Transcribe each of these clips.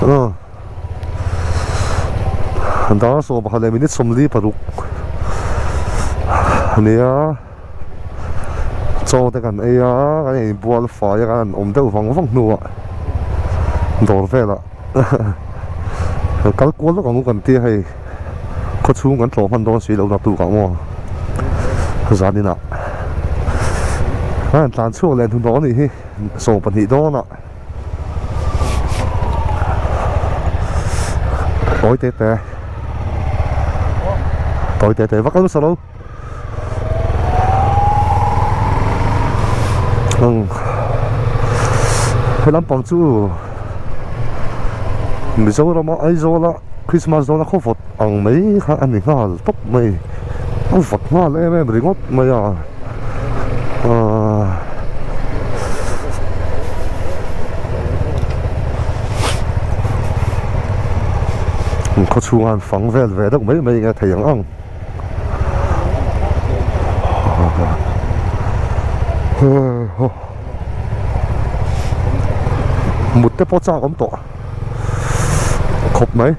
Dar 10 leh minute 46 a nia chaw te kan ei a kan inbual fai a kan han awm deuh vang vang hnuah dawr velah kal kual lawk ang u kan tia hei khawchhung kan tlawh hman dawn si lo naktuk ah maw zaninah a han tlan chhuak leh hnuhnawh a nih hi 12 dawnah. Tawi te te Tawi te te vak lo sa lo Ang He lampang chu Mizoram a Aizawl a Christmas dawn a khaw vawt ang mai kha a ni nghal tawp mai a vawt nghal em em ringawt mai a ahh khaw chhunga an fang vel ve deuh mai mai nge thei ang ang mut te pawh chak awm tawh khawp mai.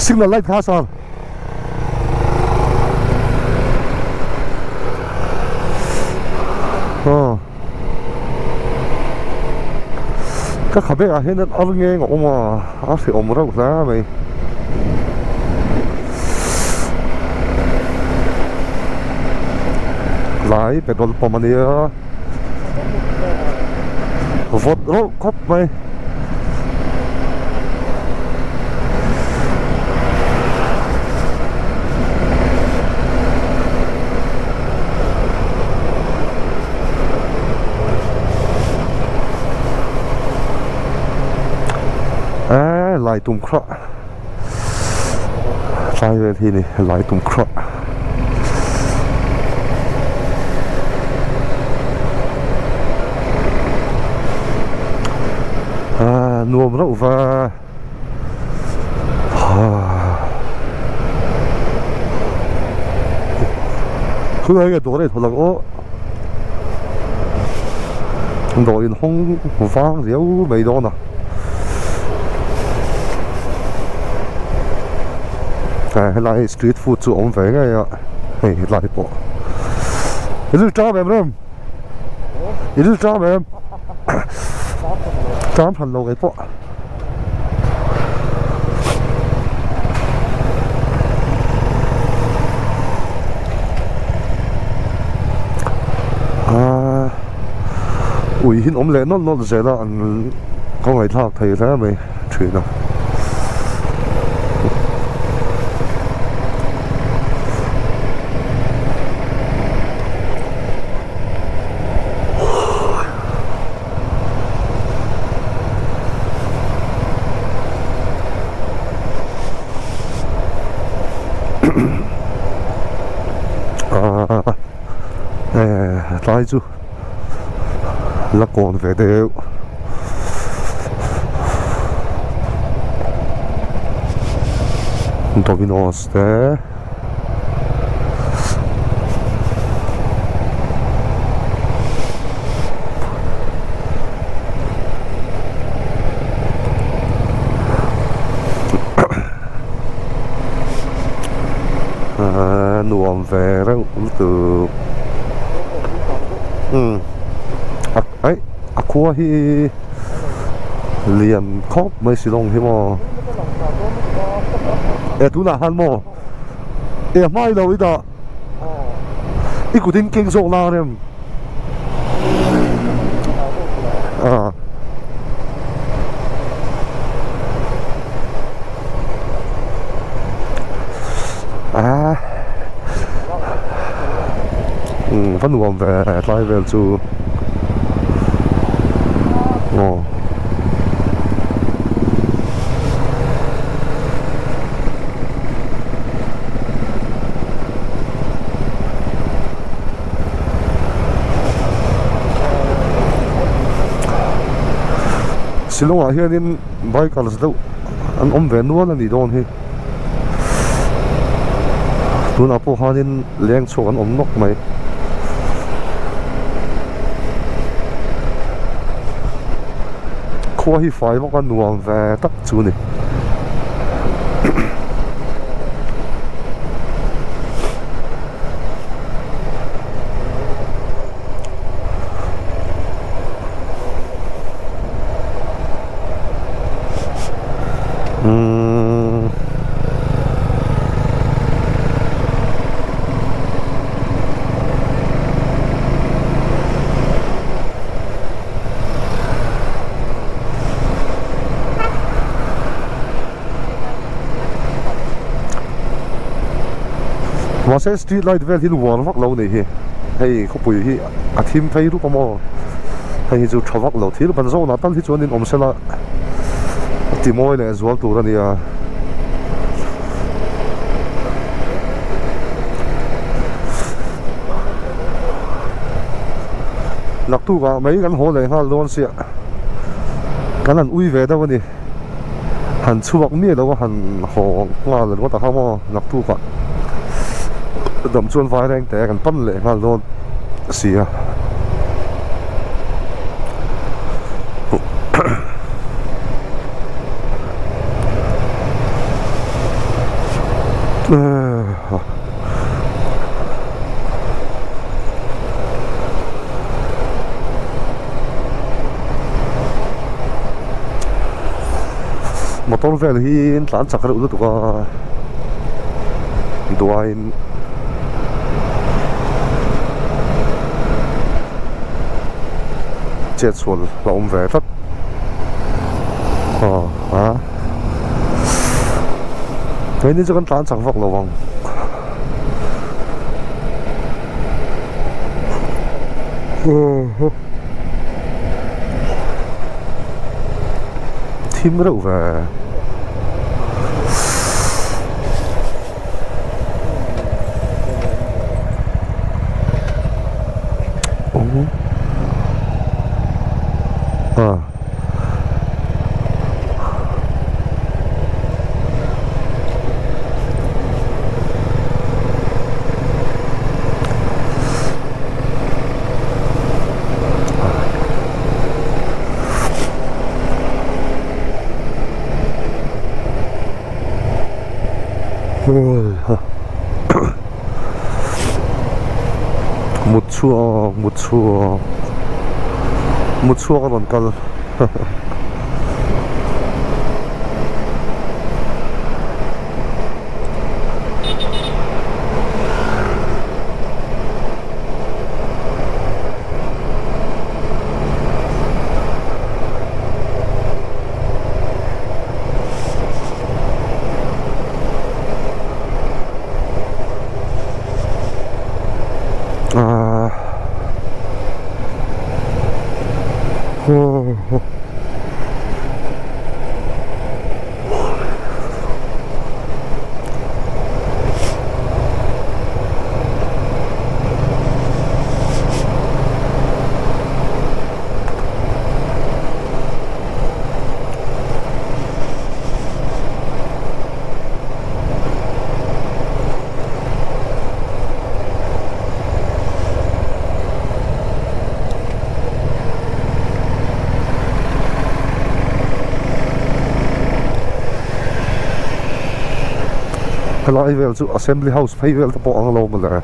Signal light kha sir. Ka kha bek ah hian ar ngeng a awm a a hrehawm reuh hle mai. Lai petrol pump a nia vawt reuh khawp mai. Eee lai tum khrah tlai vel hi ni lai tum khrah aaa nuam reuh va Khulai nge dawr a inhawn ang aw dawr inhawng vang riau mai dawn a helai hi street food chu a awm ve ngei a hei helai pawh i rilṭam em rem i rilṭam em ṭam hran lo kei pawh. Aaa ui hi an awm leh nawlh nawlh zel a an ka ngaihthlak thei hle mai thin a. Aaa eh tlai chu la kawn ve deuh Domino's te. Nuam ve reuh lutuk umm aih a khua hi lian khawp mai Shillong hi maw e tunah han maw. E a hmai lo i dah i kut in keng zawk la rem. Va nuam ve tlai vel chu aw. Shillong ah hianin bikers deuh an awm ve nual a nih dawn hi. Tunah pawh khanin leng chhuak an awm nawk mai. Khua hi fai bawk a nuam ve tak chu a ni. Umm. Mahse street light vel hi luar vak lo nih hi hei khawpui hi a thim phei rup a maw hei hi chu tha vak lo thil ban zawnah tal hi chuan in awm sela a ti mawi leh zual tur a nia. Naktuk ah mai kan haw leh nghal dawn sia kan han ui ve deuh a ni. Han chhuak miah lo a han haw nghal ringawt a kha maw naktuk ah dam chuan vai reng te kan pan leh nghal dawn si a. Motor vel hi an tlan chak reuh lutuk a duaiin chet sual a awm ve tlat aw a keini chu kan tlan chak vak lo ang. Thim reuh ve. Mut chhuak mut chhuak mut chhuak a rawn kal. Helai vel chu assembly house phei vel te pawh ang lo mawle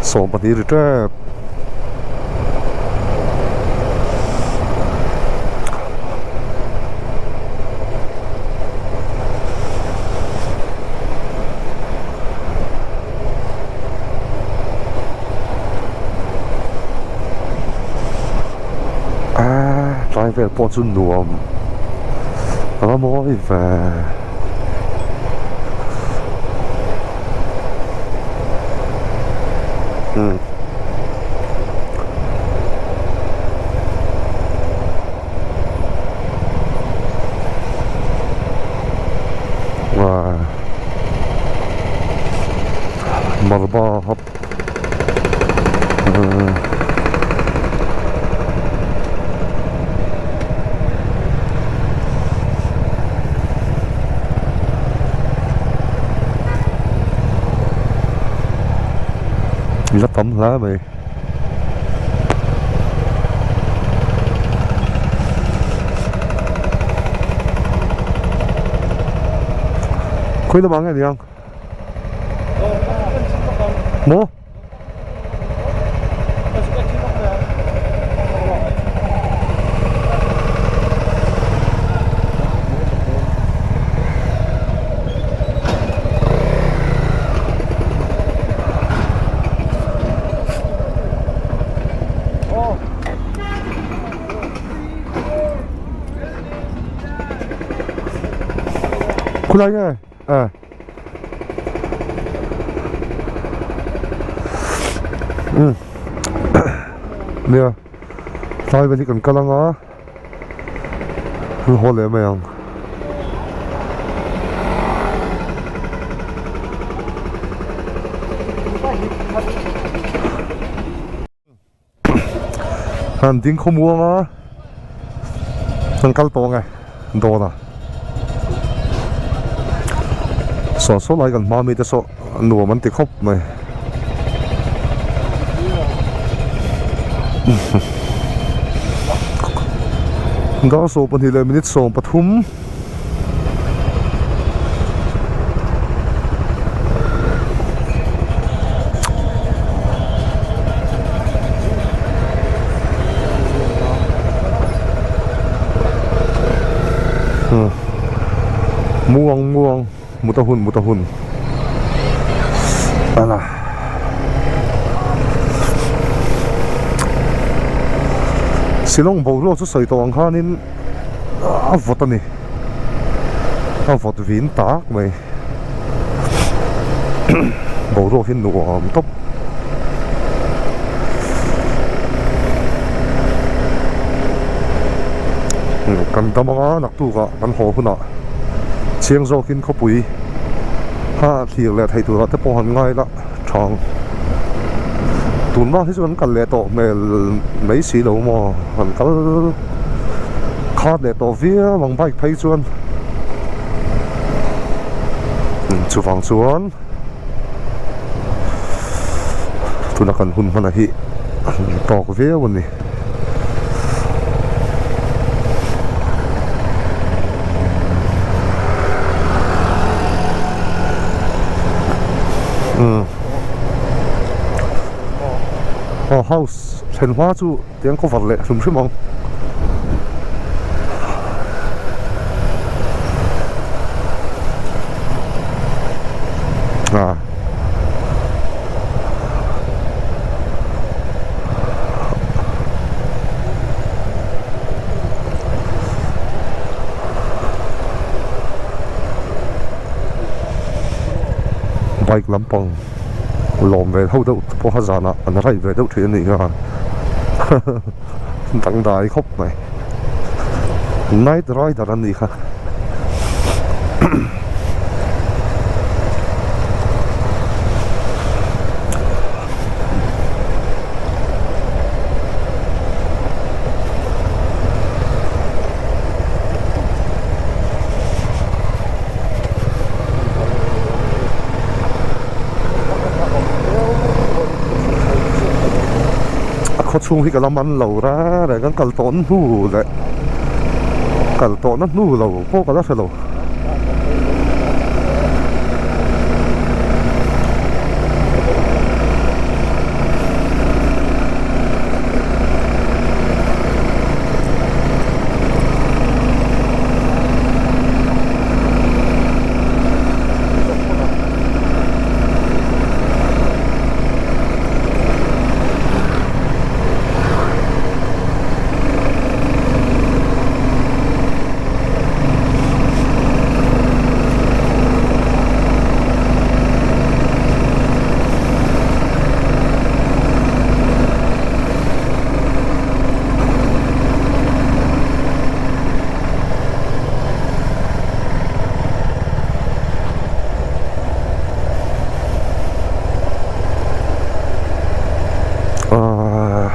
12 ri tep. Tlai vel pawh chu nuam a va mawi ve. Umm. Marba hap La tam hle mai. Khawi lamah nge niang? Maw? Khulai nge? Eh. Umm nia tlai vel hi kan kal anga kan haw leh mai ang. Han ding khawmuang a kan kal tawh ang e dawn a saw saw lai kan hma mi te saw nuam an ti khawp mai dar 22 leh minute 13. Muang muang mut a hun mut a hun ala Shillong boruak chu sawi tawh ang khanin a vawt a ni a vawt vin tak mai boruak hi nuam tawp kan dam anga naktuk ah kan haw hunah chiang zawkin khawpui kha thlir leh thei turah te pawh han ngai la thang tunah hi chuan kan kal leh tawh hmel mai si lo maw han kal khat leh tawh viau ang bike phei chuan chuvang chuan tuna kan hun hman a hi tawk viau a ni. Aw house thlen hma chu tiang cover leh hrim hrim ang. Ah. Bike lampang lawm ve ho deuh te pawh a zanah an ride ve deuh thin a nih kha dangdai khawp mai night rider an nih kha. A khaw chhung hi ka la man lo reng reng kan kal tawhna hnu leh kal tawhna hnu lo pawh ka la hre lo. Ahh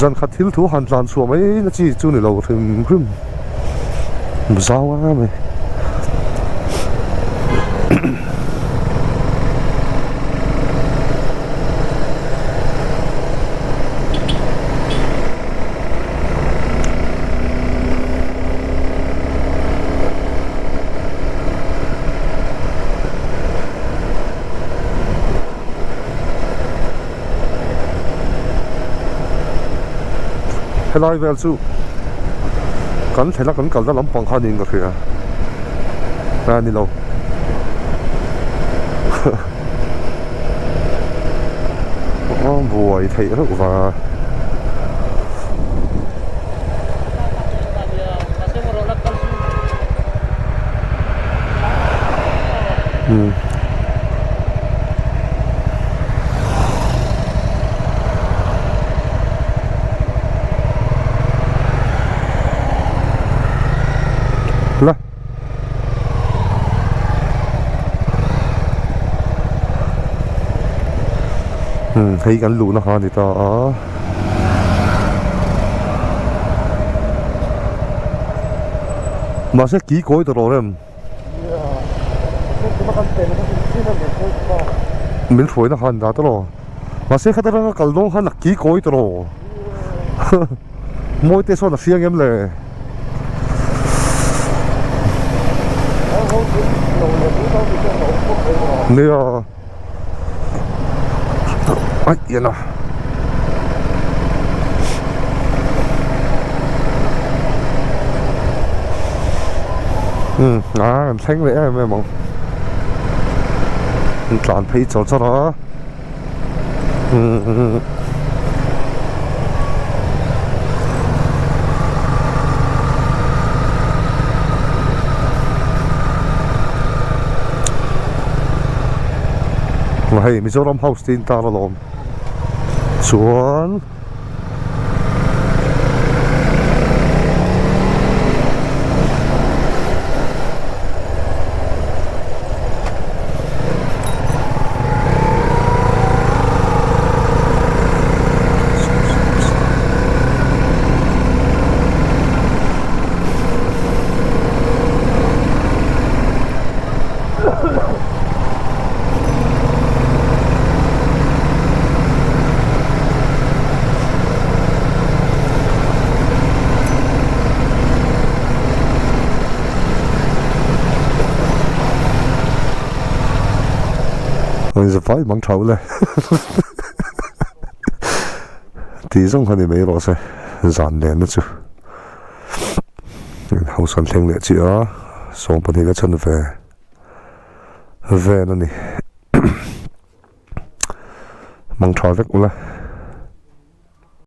zan khat thil thu han tlan chhuah mai na chi chu ni lo hrim hrim zau a mai. Helai vel chu kan thlen a kan kalna lampang kha niin ka hria a ni lo a buai theih reuh va. La. Hei kan luhna kha a ni ta a. Mahse ki kawi ta rawh rem. Min hruaina kha an dah ta rawh. Mahse khata ranga kal dawn khan a ki kawi ta rawh. Mawi te sawn a hria ngem le. Nia. Ai ian a. Umm a kan thleng leh em em ang an tlan phei chawr chawr a umm. Hei Mizoram house te in tar alawm chuan. Vai mang tha ule tih zawng kha ni mai rawh se zan len na chu hausa an thleng leh chiah a 22 a chhan ve vel a ni. Mang tha vek ula.